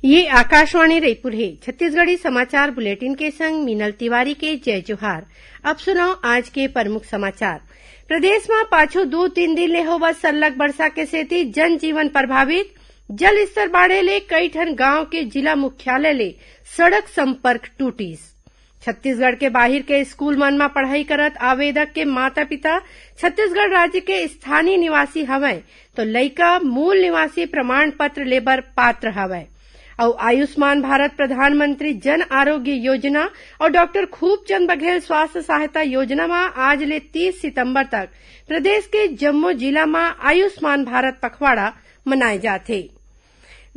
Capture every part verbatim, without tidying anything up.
ये आकाशवाणी रईपुर हे। छत्तीसगढ़ी समाचार बुलेटिन के संग मीनल तिवारी के जय जोहार। अब सुनव आज के प्रमुख समाचार। प्रदेश म पाछू दू तीन दिन ले होवत सरलग बरसा के सेती जनजीवन प्रभावित। जल स्तर बाढ़े ले कई ठन गांव के जिला मुख्यालय ले सड़क संपर्क टूटिस। छत्तीसगढ़ के बाहिर के स्कूल मन म पढ़ाई करत आवेदक के माता-पिता छत्तीसगढ़ राज्य के स्थानीय निवासी हवय, तो लइका मूल निवासी प्रमाण पत्र ले बर पात्र हवय। अउ आयुष्मान भारत प्रधानमंत्री जन आरोग्य योजना अउ डॉक्टर खूबचंद बघेल स्वास्थ्य सहायता योजना म आज ले तीस सितंबर तक प्रदेश के जम्मो जिला म आयुष्मान भारत पखवाड़ा मनाए जाथे।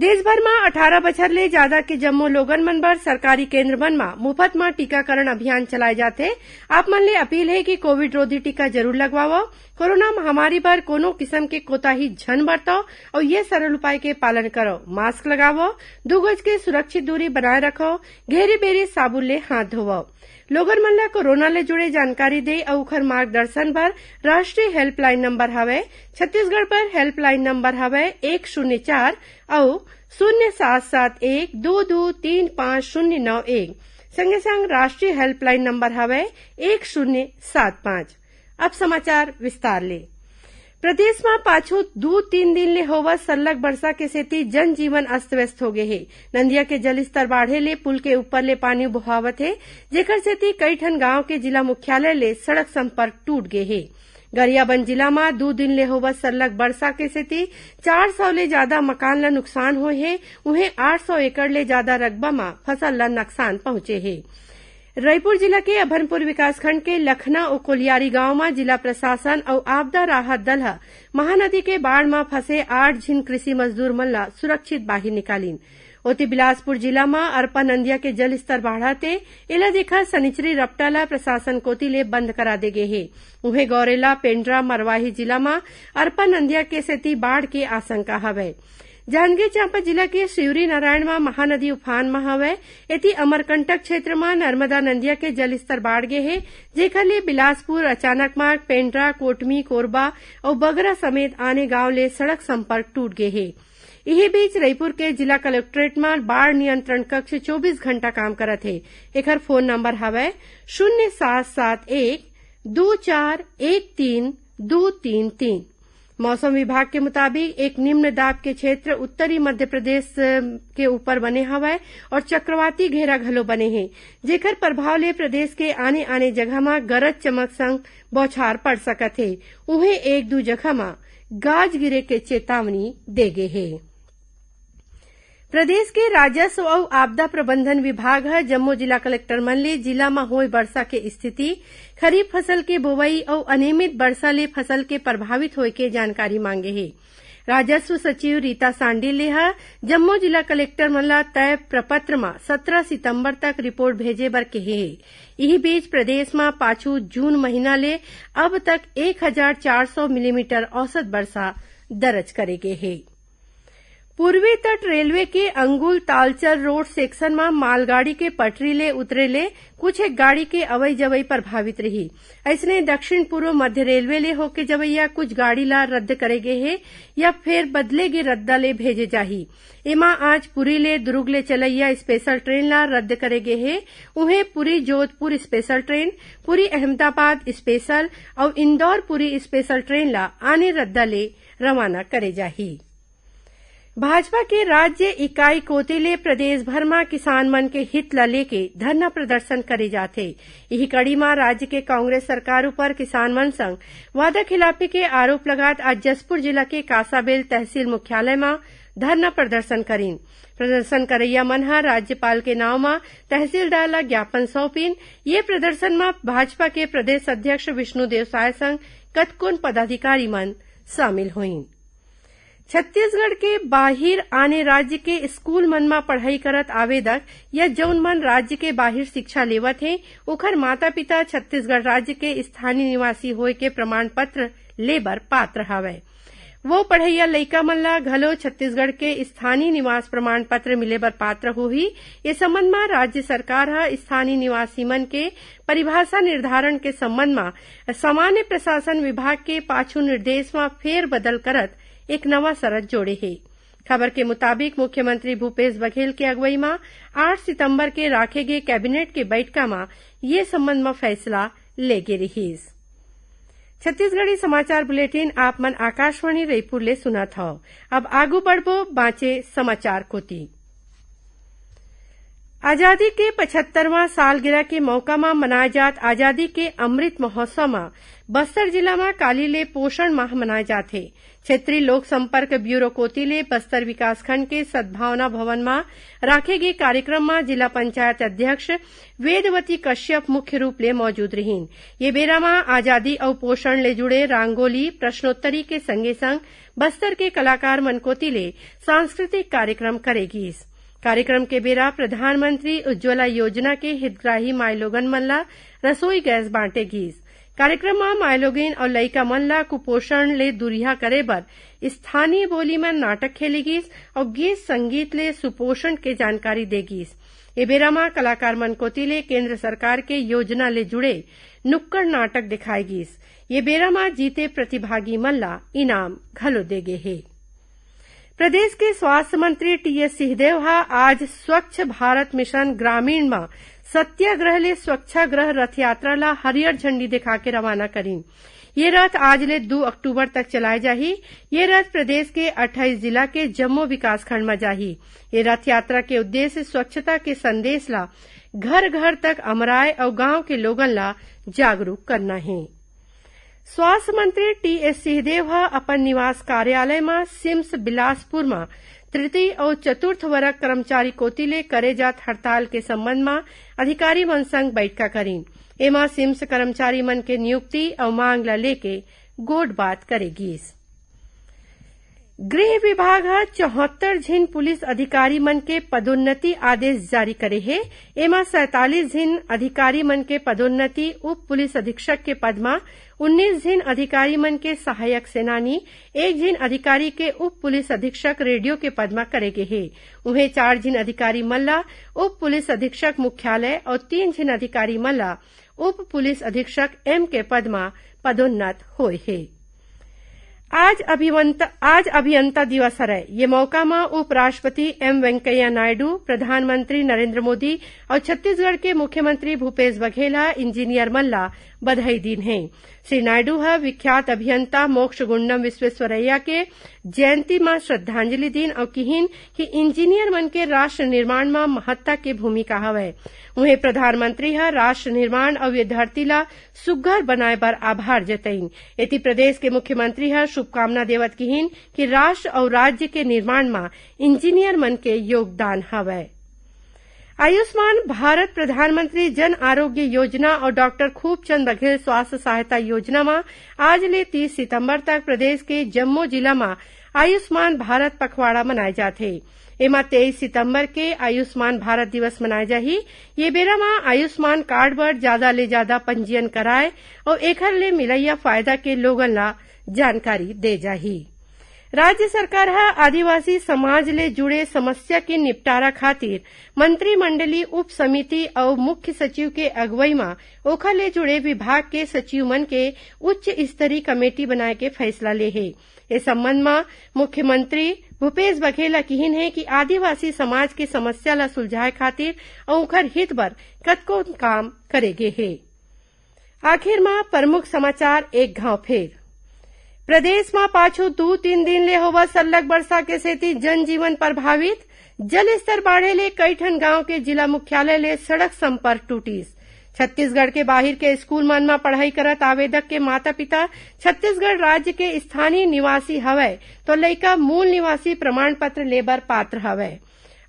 देश भर म अठारह बछर ले जादा के जम्मो लोगन मन बर सरकारी केंद्र मन म मुफत म टीकाकरण अभियान चलाए जाथे। आप मन ले अपील हे कि कोविड रोधी टीका जरूर लगवावव। कोरोना महामारी बर कोनो किसम के कोताही झन बरतव अउ ये सरल उपाय के पालन करव। मास्क लगावव, दू गज के सुरक्षित दूरी बनाए रखव, घेरी बेरी साबुन ले हाथ धोवव। लोगन मन ल कोरोना ले जुड़े जानकारी दे अउ उखर मार्गदर्शन बर राष्ट्रीय हेल्पलाइन नंबर हवय। छत्तीसगढ़ बर हेल्पलाइन नंबर हवय एक शून्य चार अउ शून्य सात सात एक दो दो तीन पाँच शून्य नौ एक। संगे संग राष्ट्रीय हेल्पलाइन नंबर हवय एक शून्य सात पाँच। अब समाचार विस्तार ले। प्रदेश म पाछू दू तीन दिन ले होवत सरलग बरसा के सेती जनजीवन अस्त व्यस्त हो गे हे। नंदिया के जलस्तर बाढ़े ले पुल के ऊपर ले पानी बोहावत हे, जेकर सेती कई ठन गांव के जिला मुख्यालय ले सड़क संपर्क टूट गे हे। गरियाबंद जिला म दू दिन ले होवत सरलग बरसा के सेती चार सौ ले जादा मकान ल नुकसान होय हे, उहें आठ सौ एकड़ ले जादा रकबा म फसल ल नुकसान पहुंचे हे। रईपुर जिला के अभनपुर विकासखंड के लखना अउ कोलियारी गांव म जिला प्रशासन अउ आपदा राहत दल ह महानदी के बाढ़ म फंसे आठ झिन कृषि मजदूर मन ल सुरक्षित बाहिर निकालिन। ओती बिलासपुर जिला म अरपा नंदिया के जलस्तर बाढ़त हे, एला देखत सनिचरी रपटा ल प्रशासन कोति ले बंद करा दे गे हे। उहें गौरेला, पेंड्रा, मरवाही जिला म अरपा नंदिया के सेती बाढ़ के आशंका हवय। जांजगीर चांपा जिला के शिवरीनारायण म महानदी उफान म हवय। एती अमरकंटक क्षेत्र म नर्मदा नंदिया के जलस्तर बाढ़ गे हे, जेकर ले बिलासपुर, अचानकमार, पेंड्रा, कोटमी, कोरबा अउ बगरा समेत आने गांव ले सड़क संपर्क टूट गे हे। इही बीच रईपुर के जिला कलेक्ट्रेट म बाढ़ नियंत्रण कक्ष चौबीस घंटा काम करत हे। एखर फोन नंबर हवय शून्य सात सात एक दो चार एक तीन दो तीन तीन। मौसम विभाग के मुताबिक एक निम्न दाब के क्षेत्र उत्तरी मध्य प्रदेश, अ, के ऊपर बने हवय और चक्रवाती घेरा घलो बने हे, जेकर प्रभाव ले प्रदेश के आने-आने जगह म गरज चमक संग बौछार पड़ सकत हे। उहें एक दू जगह म गाज गिरे के चेतावनी दे गे हे। प्रदेश के राजस्व अउ आपदा प्रबंधन विभाग ह जम्मो जिला कलेक्टर मन ले जिला म होय बरसा के स्थिति, खरीफ फसल के बोवई अउ अनियमित बरसा ले फसल के प्रभावित होय के जानकारी मांगे हे। राजस्व सचिव रीता सांडिल ह जम्मो जिला कलेक्टर मन ल तय प्रपत्र म सत्रह सितंबर तक रिपोर्ट भेजे बर केहे हे। इही बीच प्रदेश म पाछू जून महीना ले अब तक एक हजार चार सौ मिलीमीटर औसत बरसा दर्ज करे गे हे। पूर्वी तट रेलवे के अंगुल तालचर रोड सेक्शन म मालगाड़ी के पटरी ले उतरे ले कुछ एक गाड़ी के अवई जवई प्रभावित रही। अइसने दक्षिण पूर्व मध्य रेलवे ले होके जवइया कुछ गाड़ी ला रद्द करे गे हे या फेर बदले गे रद्दा ले भेजे जाही। एमा आज पुरी ले दुर्ग ले चलइया स्पेशल ट्रेन ला रद्द करे गे हे। उहें Puri Jodhpur special train, Puri Ahmedabad special अउ इंदौर पुरी स्पेशल ट्रेन ला आने रद्दा ले रवाना करे जाही। भाजपा के राज्य इकाई कोति ले प्रदेश भर म किसान मन के हित ल लेके धरना प्रदर्शन करे जाथे। इही कड़ी म राज्य के कांग्रेस सरकार ऊपर किसान मन संग वादा खिलाफी के आरोप लगात आज जशपुर जिला के कासाबेल तहसील मुख्यालय म धरना प्रदर्शन करिन। प्रदर्शन करइया मन ह राज्यपाल के नांव म तहसीलदार ल ज्ञापन सौंपिन। ये प्रदर्शन म भाजपा के प्रदेश अध्यक्ष विष्णुदेव साय संग कतकोन पदाधिकारी मन शामिल होइन। छत्तीसगढ़ के बाहिर आने राज्य के स्कूल मन म पढ़ई करत आवेदक या जउन मन राज्य के बाहिर शिक्षा लेवत हे, ओखर माता-पिता छत्तीसगढ़ राज्य के स्थानीय निवासी होय के प्रमाण पत्र ले बर पात्र हवय। वो पढ़इया लइका मन ला घलो छत्तीसगढ़ के स्थानीय निवास प्रमाण पत्र मिले बर पात्र होही। ए संबंध म राज्य सरकार ह स्थानीय निवासी मन के परिभाषा निर्धारण के संबंध म सामान्य प्रशासन विभाग के पाछू निर्देश म फेरबदल करत एक नवा शरत जोड़े हे। खबर के मुताबिक, मुख्यमंत्री भूपेश बघेल के अगुवई म आठ सितंबर के राखे गे कैबिनेट के बैठका म ये संबंध म फैसला ले गे रिहिस। छत्तीसगढ़ी समाचार बुलेटिन आप मन आकाशवाणी रईपुर ले सुनत हव। अब आगू बढ़बो बांचे समाचार कोति। आजादी के पचहत्तरवां सालगिरह के मौका म मनाए जात आजादी के अमृत महोत्सव म बस्तर जिला म काली ले पोषण माह मनाए जात हे। क्षेत्रीय लोक संपर्क ब्यूरो कोति ले बस्तर विकासखंड के सद्भावना भवन म राखे गे कार्यक्रम म जिला पंचायत अध्यक्ष वेदवती कश्यप मुख्य रूप ले मौजूद रिहीन। ये बेरा म आजादी अउ पोषण ले जुड़े रंगोली, प्रश्नोत्तरी के संगे संग बस्तर के कलाकार मन कोति ले सांस्कृतिक कार्यक्रम करे गीस। कार्यक्रम के बेरा प्रधानमंत्री उज्ज्वला योजना के हितग्राही माईलोगन मन ला रसोई गैस बांटे गीस। कार्यक्रम म माईलोगिन अउ लइका मन ला कुपोषण ले दूरिहा करे बर स्थानीय बोली म नाटक खेले गीस अउ गीत संगीत ले सुपोषण के जानकारी दे गीस। ए बेरा म कलाकार मन कोति ले केंद्र सरकार के योजना ले जुड़े नुक्कड़ नाटक दिखाए गीस। ये बेरा म जीते प्रतिभागी मन ला इनाम घलो दे गे हे। प्रदेश के स्वास्थ्य मंत्री टीएस सिंहदेव ह आज स्वच्छ भारत मिशन ग्रामीण म सत्याग्रह ले स्वच्छाग्रह रथ यात्रा ला हरियर झंडी दिखा के रवाना करीन। ये रथ आज ले दू अक्टूबर तक चलाए जाही। ये रथ प्रदेश के अट्ठाईस जिला के जम्मो विकासखंड म जाही। ये रथ यात्रा के उद्देश्य स्वच्छता के संदेश ला घर-घर तक अमराए अउ गांव के लोगन ला जागरूक करना हे। स्वास्थ्य मंत्री टीएस सिंहदेव ह अपन निवास कार्यालय म सिम्स बिलासपुर म तृतीय अउ चतुर्थ वर्ग कर्मचारी कोति ले करे जात हड़ताल के संबंध म अधिकारी मन संग बैठका करीन। एमा सिम्स कर्मचारी मन के नियुक्ति अउ मांग ल लेके गोठ बात करे गीस। गृह विभाग ह चौहत्तर झिन पुलिस अधिकारी मन के पदोन्नति आदेश जारी करे हे। एमा सैंतालीस झिन अधिकारी मन के पदोन्नति उप पुलिस अधीक्षक के पद म, उन्नीस झिन अधिकारी मन के सहायक सेनानी, एक झिन अधिकारी के उप पुलिस अधीक्षक रेडियो के पद म करे गे हे। उहें, चार झिन अधिकारी मन ला उप पुलिस अधीक्षक मुख्यालय अउ तीन झिन अधिकारी मन ला उप पुलिस अधीक्षक एम के पद म पदोन्नत होए हे। आज अभिवंत-, आज अभियंता दिवस हरय। ये मौका म उपराष्ट्रपति एम वेंकैया नायडू, प्रधानमंत्री नरेंद्र मोदी अउ छत्तीसगढ़ के मुख्यमंत्री भूपेश बघेल ह इंजीनियर मन ला बधाई दीन हे। श्री नायडू ह विख्यात अभियंता मोक्षगुंडम विश्वेश्वरैया के जयंती म श्रद्धांजलि दीन अउ किहिन कि इंजीनियर मन के राष्ट्र निर्माण म महत्ता के भूमिका हवय। उहें, प्रधानमंत्री ह राष्ट्र निर्माण अउ ये धरती ला सुग्घर बनाए बर आभार जतइन। एती, प्रदेश के मुख्यमंत्री ह शुभकामना देवत किहिन कि राष्ट्र अउ राज्य के निर्माण म इंजीनियर मन के योगदान हवय। आयुष्मान भारत प्रधानमंत्री जन आरोग्य योजना अउ डॉक्टर खूबचंद बघेल स्वास्थ्य सहायता योजना म आज ले तीस सितंबर तक प्रदेश के जम्मो जिला म आयुष्मान भारत पखवाड़ा मनाए जाथे। एमा तेईस सितंबर के आयुष्मान भारत दिवस मनाए जाही। ये बेरा म आयुष्मान कार्ड बर जादा ले जादा पंजीयन कराए अउ एखर ले मिलइया फायदा के लोगन ला जानकारी दे जाही। राज्य सरकार ह आदिवासी समाज ले जुड़े समस्या के निपटारा खातिर मंत्रिमंडलीय उप समिति अउ मुख्य सचिव के अगुवई म ओखर ले जुड़े विभाग के सचिव मन के उच्च स्तरीय कमेटी बनाए के फैसला ले हे। ए संबंध म मुख्यमंत्री भूपेश बघेल ह किहिन हे कि आदिवासी समाज के समस्या ल सुलझाए खातिर अउ उखर हित बर कतको काम करे गे हे। आखिर म प्रमुख समाचार एक घांव फेर। प्रदेश म पाछू दू तीन दिन ले होवत सरलग बरसा के सेती जनजीवन प्रभावित। जल स्तर बाढ़े ले कई ठन गांव के जिला मुख्यालय ले सड़क संपर्क टूटिस। छत्तीसगढ़ के बाहिर के स्कूल मन म पढ़ाई करत आवेदक के माता-पिता छत्तीसगढ़ राज्य के स्थानीय निवासी हवय, तो लइका मूल निवासी प्रमाण पत्र ले बर पात्र हवय।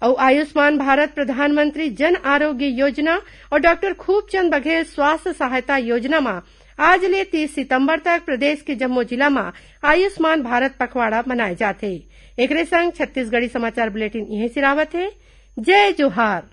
अउ आयुष्मान भारत प्रधानमंत्री जन आरोग्य योजना अउ डॉक्टर खूबचंद बघेल स्वास्थ्य सहायता योजना म आज ले तीस सितंबर तक प्रदेश के जम्मो जिला म आयुष्मान भारत पखवाड़ा मनाए जाथे। एकरे संग छत्तीसगढ़ी समाचार बुलेटिन इहें सिरावत हे। जय जोहार।